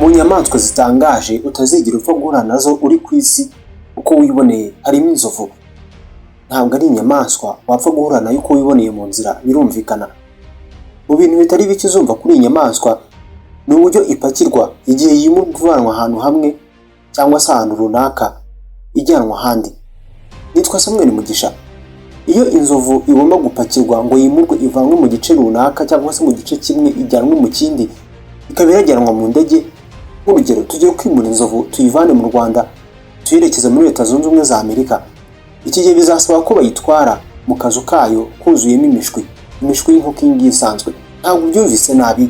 Mu nyamaswa zitangaje utazigera upfa guhura nazo uri ku isi uko wiboneye harimo inzovu. Ntabwo ari inyamaswa wapfa guhura nayo uko wiboneye mu nzira, birumvikana. Mu bintu bitari bike uzumva kuri iyi nyamaswa ni uburyo ipakirwa igihe yimurwa ivanwa ahantu hamwe cyangwa se ahantu runaka ijyanwa ahandi. Nitwa Samuel Mugisha. Iyo inzovu igomba gupakirwa ngo yimurwe ivanwe mu gice runaka cyangwa se mu gice kimwe ijyanwe mu kindi, ikaba irajyanwa mu ndege. Nk'urugero, tugiye kwimura inzovu tuyivane mu Rwanda tuyerekeze muri Leta Zunze Ubumwe za Amerika. Iki gihe bizasaba ko bayitwara mu kazu kayo kuzuyemo imishwi, imishwi y'inkoko iyi ngiyi isanzwe. Ntabwo ubyumvise nabi,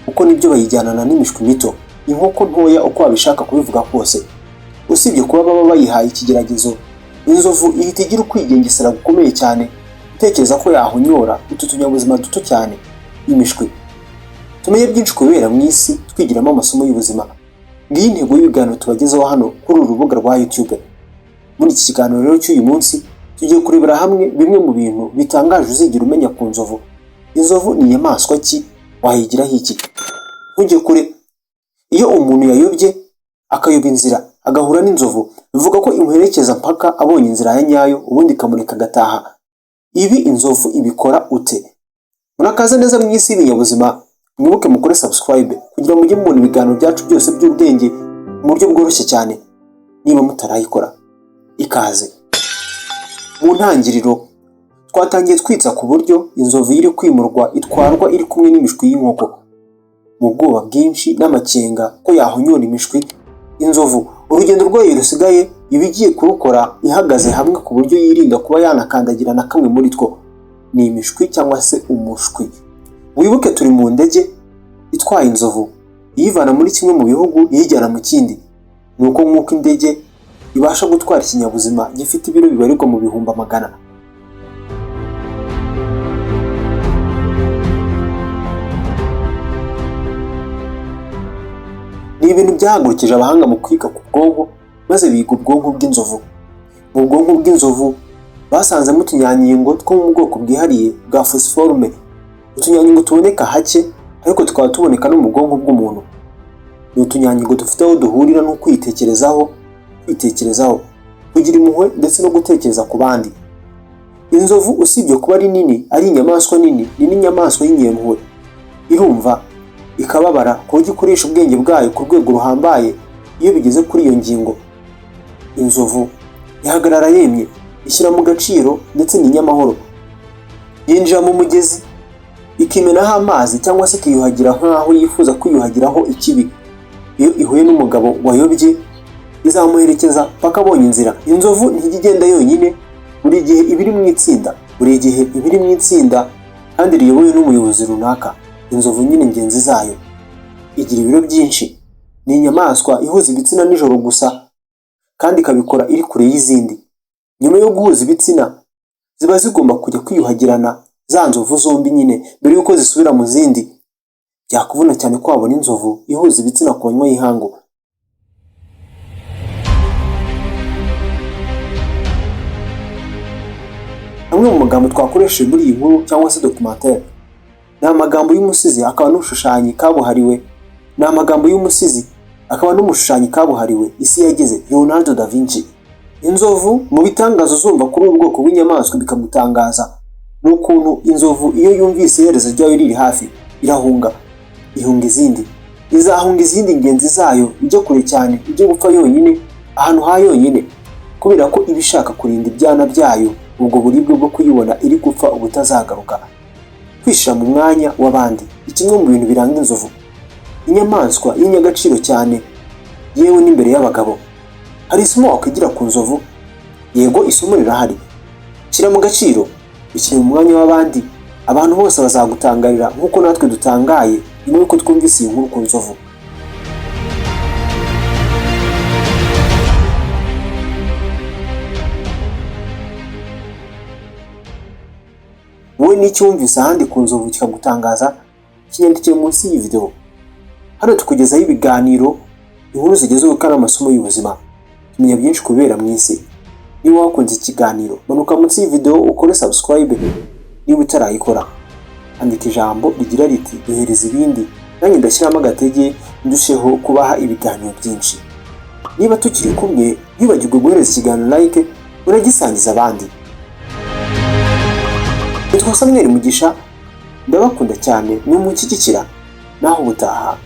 kuko nibyo bayijyanana n'imishwi mito, inkoko ntoya uko wabishaka kubivuga kose. Usibye kuba baba bayihaye ikigeragezo, inzovu ihita igira ukwigengesera gukomeye cyane, utekereza ko yahonyora utu tunyabuzima duto cyane, imishwi. Tumenye byinshi kubera mu isi, twigiramo amasomo y'ubuzima. Ngiyi intego y'ibiganiro tubagezaho hano kuri uru rubuga rwa YouTube. Muri iki kiganiro rero cy'uyu munsi tugiye kurebera hamwe bimwe mu bintu bitangaje uzigera umenya ku nzovu. Inzovu ni inyamaswa ki? Wayigiraho iki? Ntujye kure. Iyo umuntu yayobye akayoba inzira agahura n'inzovu, bivuga ko imuherekeza mpaka abonye inzira ya nyayo, ubundi ikamureka agataha. Ibi inzovu ibikora ute? Murakaza neza mu isi y'ibinyabuzima. Mwibuke mukore subscribe kugira ngo mujye mubona ibiganiro byacu byose by'ubwenge mu buryo bworoshye cyane. Niba mutarayikora, ikaze. Mu ntangiriro twatangiye twitsa ku buryo inzovu iri kwimurwa itwarwa iri kumwe n'imishwi y'inkoko. Mu bwoba bwinshi n'amakenga ko yahonyora imishwi, inzovu urugendo rwayo rusigaye iba igiye kurukora ihagaze hamwe ku buryo yirinda kuba yanakandagira na kamwe muri two. Ni imishwi cyangwa se umushwi. Wibuke turi mu ndege itwaye inzovu iyivana muri kimwe mu bihugu iyijyana mu kindi. Ni uko nk'uko indege ibasha gutwara ikinyabuzima gifite ibiro bibarirwa mu bihumbi amagana. Ni ibintu byahagurukije abahanga mu kwiga ku bwonko, maze biga ubwonko bw'inzovu. Mu bwonko bw'inzovu basanzemo utunyangingo two mu bwoko bwihariye bwa fosiforume, utunyangingo tuboneka hake ariko tukaba tuboneka no mu bwonko bw'umuntu. Ni utunyangingo dufite aho duhurira no kwitekerezaho, kwitekerezaho, kugira impuhwe ndetse no gutekereza ku bandi. Inzovu usibye kuba ari nini, ari inyamaswa nini, ni n'inyamaswa y'inyempuhwe. Irumva ikababara ku buryo ikoresha ubwenge bwayo ku rwego ruhambaye iyo bigeze kuri iyo ngingo. Inzovu ihagarara yemye, ishyira mu gaciro ndetse ni inyamahoro. Yinjira mu mugezi ikimenaho amazi cyangwa se ikiyuhagira nk'aho yifuza kwiyuhagiraho ikibi. Iyo ihuye n'umugabo wayobye izamuherekeza paka abonye inzira. Inzovu ntijya igenda yonyine, buri gihe iba iri mu itsinda, buri gihe iba iri mu itsinda kandi riyobowe n'umuyobozi runaka. Inzovu nyine ingenzi zayo. Igira ibiro byinshi, ni inyamaswa ihuza ibitsina nijoro gusa kandi ikabikora iri kure y'izindi. Nyuma yo guhuza ibitsina ziba zigomba kujya kwiyuhagirana za nzovu zombi nyine mbere y'uko zisubira mu zindi. Byakuvuna cyane ko wabona inzovu ihuza ibitsina ku manywa y'ihangu. Amwe mu magambo twakoresheje muri iyi nkuru cyangwa se documentaire ni amagambo y'umusizi akaba n'umushushanyi kabuhariwe. Ni amagambo y'umusizi akaba n'umushushanyi kabuhariwe isi yagize, Leonardo da Vinci. Inzovu mu bitangaza uzumva kuri ubu bwoko bw'inyamaswa bikagutangaza ni ukuntu inzovu iyo yumvise iherezo ryayo riri hafi irahunga, ihunga izindi, izahunga izindi ngenzi zayo ijya kure cyane, ijya gupfa yonyine ahantu ha yonyine, kubera ko iba ishaka kurinda ibyana byayo ubwo buribwe bwo kuyibona iri gupfa ubutazagaruka. Kwishyira mu mwanya w'abandi ni kimwe mu bintu biranga inzovu, inyamaswa y'inyagaciro cyane yewe n'imbere y'abagabo. Hari isomo wakwigira ku nzovu? Yego, isomo rirahari. Shyira mu gaciro, ishyire mu mwanya w'abandi, abantu bose bazagutangarira nk'uko natwe dutangaye nyuma y'uko twumvise iyi nkuru ku nzovu. Wowe n'icyo wumvise ahandi ku nzovu kikagutangaza, kinyandikire munsi y'iyi video. Hano tukugezaho ibiganiro, inkuru zigezweho kandi amasomo y'ubuzima. Tumenya byinshi kubera mu isi. Niba wakunze ikiganiro, manuka munsi y'iyi video ukore subscribe niba utarayikora. Andika ijambo rigira riti duhereza ibindi Nanjye ndashyiramo agatege ndusheho kubaha ibiganiro byinshi. Niba tukiri kumwe, ntiwibagirwe guhereza ikiganiro like, uragisangiza abandi. Nitwa Samuel Mugisha, ndabakunda cyane, ni umunshyigikira. Naho ubutaha.